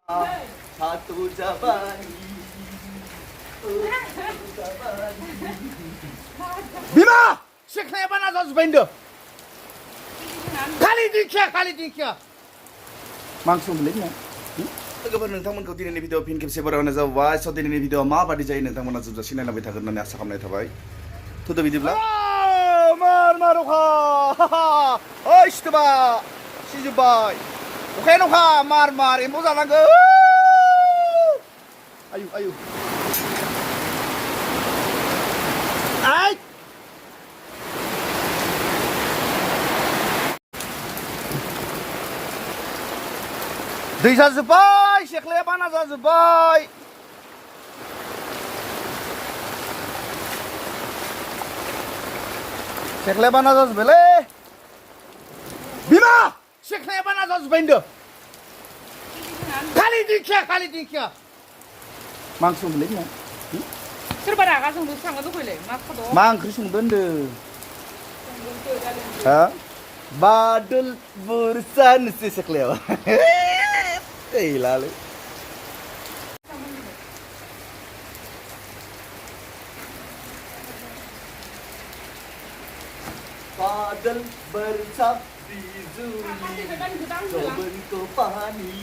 Satu Jabani. Bima! Seknaya bana zaz bende. Kali dinkia. Langsung beli nih. Logoफोर नोंथांमोनखौ दिनैनि video फिन खेबसे बरायनाय जाबाय स दिनैनि भिडिअ माबादि जायो नोंथांमोना जोबजासिम नायलांबाय थागोन होननानै आसा खालामनाय थाबाय थुदो बिदिब्ला मार अखा ओइ सिथोबा सिजोबबाय अखायानो अखा मार एम्फौ जानांगौ आयु आइ दै जाजोब्बाय सेख्लाया बाना जाजोब्बाय सेख्लाया बाना जाजोब्बायलै बिमा सेख्लाया बाना जाजोब्बाय होनदों खालि दिंखिया मा ओंख्रि संदोंलै बिमा सोरबा रागा जोंदो थांनो दखैलाय मा खादो मा ओंख्रि संदों होनदों हा बादल बुरसानोसै सेख्लायाव Gila lu. Padel bersab di Zuli Sobenko pani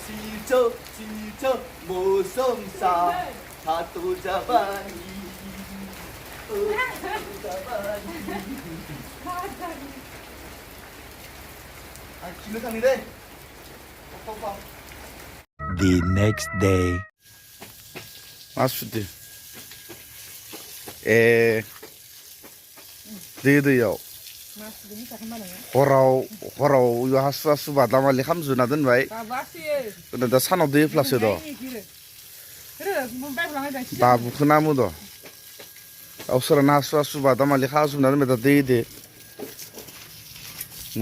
Cico Musom sa Satu Jabani Satu Jabani Sini kang ni deh The next day. Maksudnya दैयाव हराव हासु बादामालि खामजुना दोनबाय दा सानाव दै होफ्लासो द दाबुखोनामो द गावसोरना हासु बादामालि खाजुबना दोनबाय दा दै होदो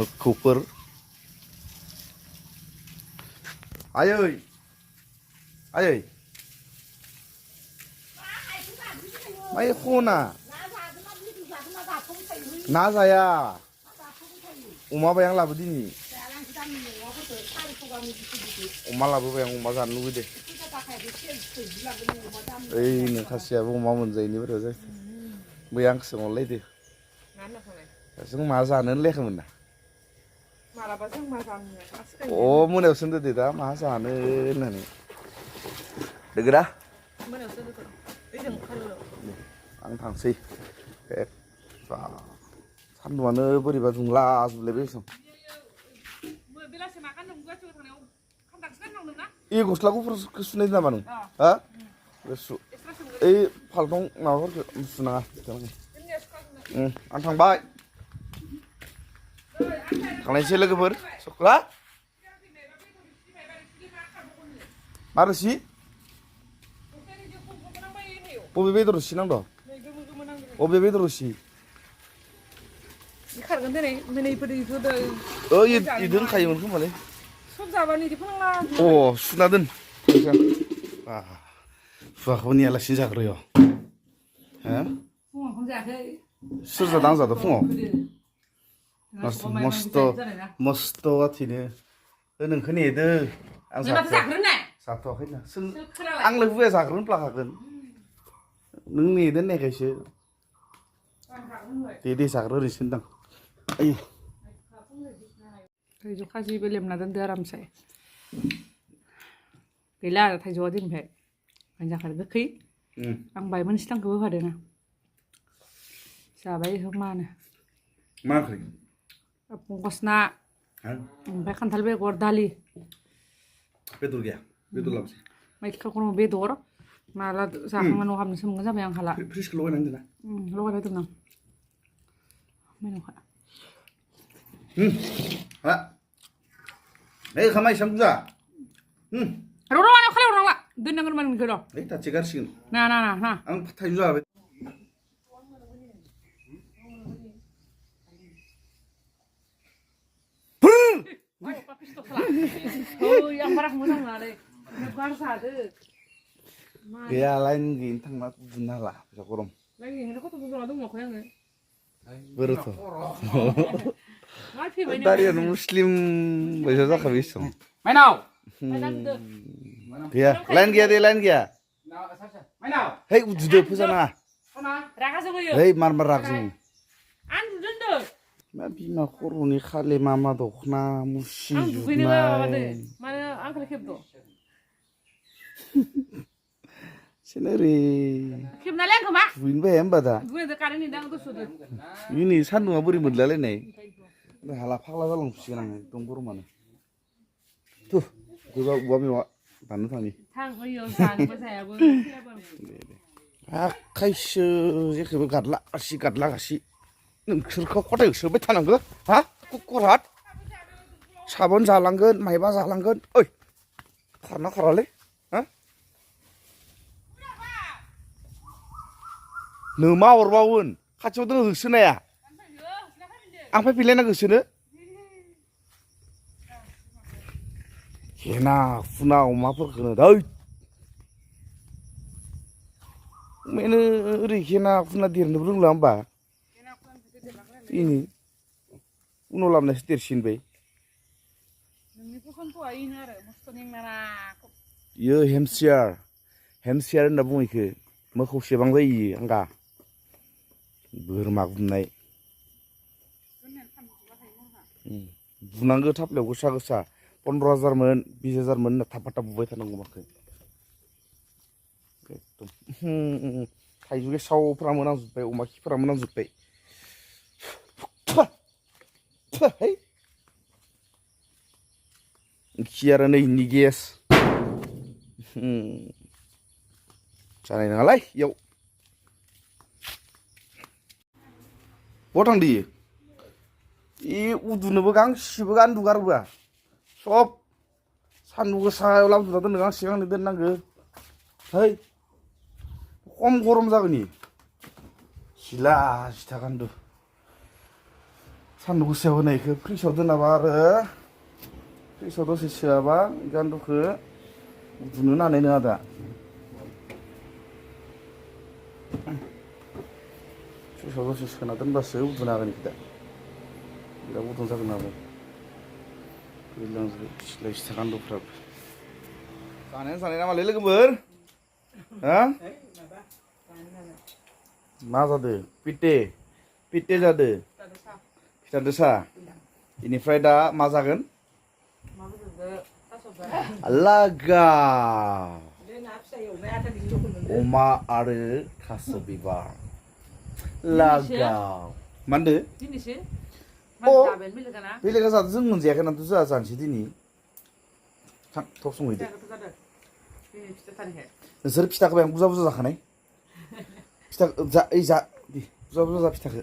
मोखौफोर आयै मा एख'ना ना जाया अमा बाय आं लाबो दिनि अमा लाबोबाय आं अमा जानो लुबैदों ओइ नोंखासेयाबो अमा मोनजायैनि बारा जाखो बै आं सोंहरलायदो जों मा जानो होनलायाखैमोन ना अ मोनायावसो होनदो दे दा मा जानो होननानै दोगोरा आं थांसै सान्दुंआनो बोरैबा दुंला जोबलायबाय सम ए गस्ला गुफुरखौ सुनाय नामा नों हा सु ओइ फालथं माबाफोरखौ सुनाङा आं थांबाय थांनायसै लोगोफोर सकला मा रोसि बबे बेदर रोसि नांदो बबे बेदर रोसि खारगोन दिनै दिनैफोर इफोर इदो होनखायोमोन खोमालै सब जाबानो इदि फोनांला अ सुना दोन फुवाखौ नेयालासिनो जाग्रोयो हा फुङाव जायाखै सोर जादों आं जादों फुङाव मस्त आथिनो नोंखौ नेदो आं जाथ'वाखै ना आं लोगोया जाग्रोनो प्लाखागोन नों नेदो होननायखायसो दे जाग्रो ओरैसो होनदां आयु थाइजौ खाजिबो लेमना दोनदो आरामसे गैला आरो थाइजौआ दिनैफ्राय आं जाखादो गोखै आं बाय मोनसिथांखौबो होफादोना जाबाय मानो मा ओंख्रि पंकस ना ओमफ्राय खान्थाल बेगर दालि बेदर गैया बेदर लाबोसै मैथाखौनो बेदर माला जाखांना न'आव हाबनो सोमगोन जाबाय आं हाला फ्रिजखौ लगायनानै दोना लगायबाय दं आं मेन'खा हा ओइ खामाय एसेबां बुरजा र'आव खालामनांला दोननांगोन मा नोंखौ र' ओइ दासो गारसिगोन ना आं थाइजौ जाबाय yang marah musang lah deh, bukan satu. Ya lain gini tang mat bunah lah, bisa kurang. Lagi ini kok tuh bukan ada mau kayaknya. Berutuh. Dari yang Muslim bisa tak habis. Main now. गैया line गैया दे line गैया है उदुदो फोजानाङा रागा जोंयो है मार राग जोङो आं दुदोंदो मा बिमा खर'नि खाले मा मा दखना मुसि आं दुगैनोबो माबादो जुनाय माने आंखौ खेबद' सेनोरै खेबनालाय आंखौ मा दुगैनोबो हाया होमबा दा दुगैदो कारेन्ट नेदों आं दस'दो इनि सान्दुङा बोरै मोनलायलायनाय हाला फाग्ला जालांसिगोन आङो एकदम गरमानो थु गोबाव औवा मेवा दाननो थाङि थां ओइयाव जानोबो जायाबो आखायसो जेखौबो गादलागासि नोंसोरखौ खदाय सोबाय थानांगौ हा कुकुरात साबोन जालांगोन मायबा जालांगोन ओइ खारना खारालै हा नों मा हरबावोन खाथियाव दङ होसोनाया आं फैफिनलायनांगौ होसोनो हेना फुना अमाफोरखौनो दै मेनो ओरै हेना फुना देरनोबो रोंला होमबा इनि उनाव लाबोनासो देरसिनबाय इयो हेमसियार होनना बुङो इखो मोखौसेबां जायो आंगा बोरमा गुमनाय बुनांगौ थाफ्लायाव गोसा 15,000मोन 20,000मोन होनना थाब थाब बुबाय थानांगौ माखो एकदम थाइजौ गेसावफ्रा मोनामजोब्बाय अमा खिफोरा मोनामजोब्बाय है खि आरो नै इनि गेस जानाय नङालाय इयाव बहा थांदो इयो उदुनोबो गांसेबो गान्दु गारबोआ सब सान्दुं गोसायाव लामजोबना दोननो गांसे गांनै दोननांगो है खम गरम जागोन इयो सिला सिथा गान्दु सान्दुं गोसायाव होनायखौ फ्रिजआव दोनाबा आरो फ्रिजआव दसे सोआबा गान्दुखौ उदुनो हानाय नङा दा फ्रिजआव दसे सोना दोनबासो उदुनो हागोन इखो दा बिराद गुदुं जागोन नालाय सिलाय सिथा गान्दुफ्राबो जानाय नामालै लोगोफोर हा मा जादो पिटे जादो फिथादो सा इनिफ्राय दा मा जागोन लागा अमा आरो थास' बिबार लागाव मा होनदो बेलेगा जादों जों मोनजायाखै नाथ' जोंहा जानोसै दिनै थां थब संहैदो नोंसोर फिथाखौ बें बुरजा बुरजा जाखानाय फिथा जा बुरजा बुरजा जा फिथाखौ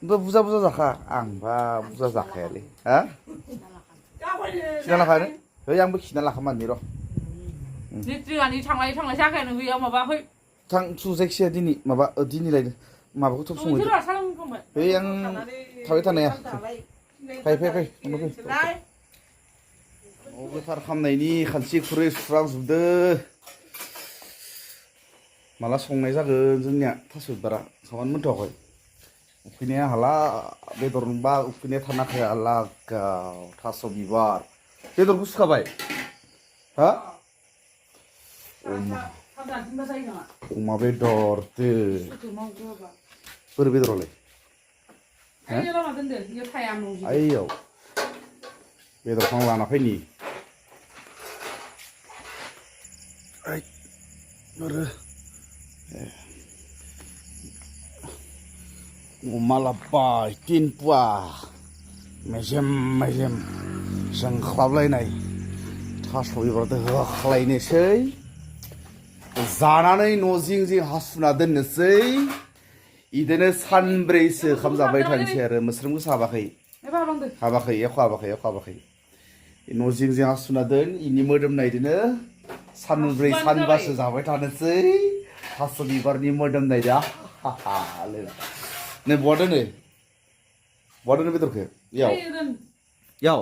ओमफ्राय बुरजा बुरजा जाखा आंबा बुरजा जाखायालै हा खिना लाखानो है आंबो खिना लाखामानि र' थांलाय जाखायानो गैया माबा है थां जायखिजाया दिनै माबा दिनै लायनो माबाखौ थब संहैदो है आं थाबाय थानाया फै गोथार खालामनायनि खानसि खुरै सुस्रांजोबदो माला संनाय जागोन जोंनिया थास' बिबारा खामानि मोनथ'वाखै उखैनाया हाला बेदर नंबा उखैनाया थानो हाखाया लागाव थास' बिबार बेदरखौ सुखाबाय हा अमा बेदर दो बोरै बेदरालाय आइयाव बेदरखौ आं लाना फैनि आरो अमा लाबबाय 3 पुवा मेजेम जोंख्लाबलायनाय थास' बिबारजों होख्लायनोसै जानानै न' जिं जिं हासुना दोननोसै इदिनो सानब्रैसो ओंखाम जाबाय थानोसै आरो मोस्रोमबो हाबाखै एख' हाबाखै न' जिं जिं हासुना दोन इनि मोदोमनायदोनो सानब्रै सानबासो जाबाय थानोसै थास' बिबारनि मोदोमनायदो नै बहा दोनो बेदरखौ याव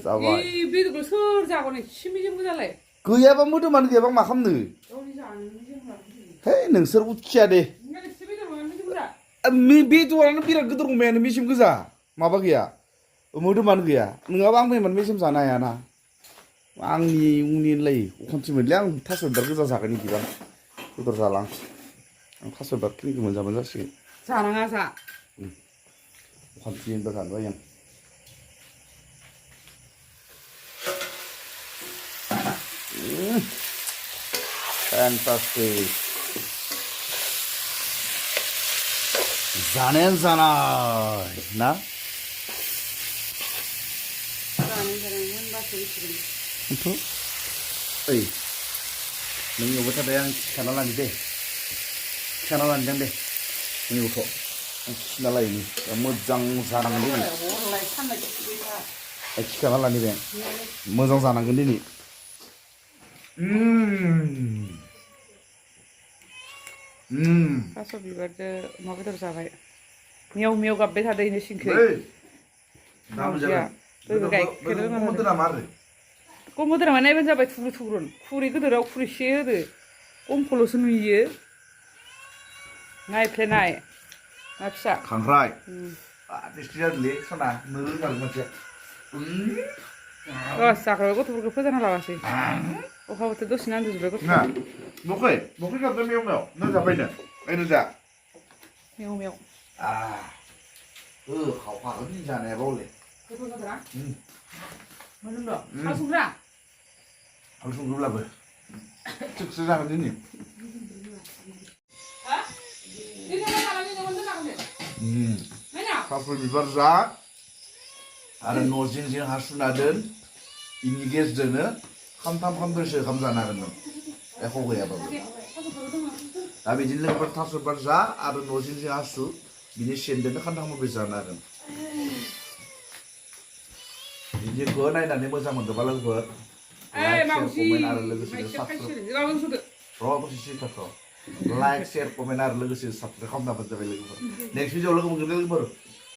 जाबाय बेदरखौ सोर जागोन सिमिजों मोजांलाय गैयाबा मोदोमानो गैयाबा मा खालामनो है नोंसोर उथिया दे बेदरानो बिराद गिदिर अमायानो मिसिम गोजा माबा गैया मोदोमानो गैया नङाबा आं फैमान मेसेम जानो हायाना आंनि उननिलाय खनसे मोनलै आं थास' बिबार गोजा जागोन बिदिबा बेदर जाला आं थास' बिबार खिनिखौ मोनजाबानो जासिगोन जानाङा जा खनसेनिबो जानबाय आं Fantastic. जानायानो जानाय ना बेथ' ओइ नों एवबाय थादो आं खिखाना लानि दे खिखाना लानोदां दे नों एवथ' आं खिना लायनि मोजां जानांगोन दिनै खिखाना लानि बे मोजां जानांगोन दिनै थास' बिबारजों अमा बेदर जाबाय मेव मेव गाबबाय थादो इनो सिंखै मावजिया गाइखेर गमोदोरा माने नायबानो जाबाय थुग्रु थुग्रुन खुरै गोदोराव खुरैसे होदो गमखौल'सो नुयो नायफ्लेनाय ना फिसा खांख्राइ टेस्टि जादोंलै सना नों रोंमारगोन मानसिया जाग्रा गथ'फोरखौ फोजाना लागासै अखा बोथोर दसे नांदोजोबबाय गथ'फ्रा न'खै गाबदों मेव मेव नों जाबायनो ओइनो जा मेव मेव खावफागोन नि जानाया बावले गोथाव जादोंना मोजां दं थाव संग्रा आं संदोंब्लाबो थिगसो जागोन दिनै थास' बिबार जा आरो न' जिं जिं हा सुना दोन इनि गेजेरजोंनो खामथाम खामब्रैसो ओंखाम जानो हागोन नों एख' गैयाबाबो दा बिदिनो लोगोफोर थास' बिबार जा आरो न' जिं जिं हासु बिनि सेनदोंनो खामथाम खामब्रै जानो हागोन भिडिअखौ नायनानै मोजां मोनदोंबा लोगोफोर लाइक शेयार कमेन्ट आरो लोगोसेनो साबस्क्राइब लाइक शेयार कमेन्ट आरो लोगोसे साबस्क्राइब खालामना होबानो जाबाय लोगोफोर नेक्स्ट भिडिअ लोगो मोनगोन लोगोफोर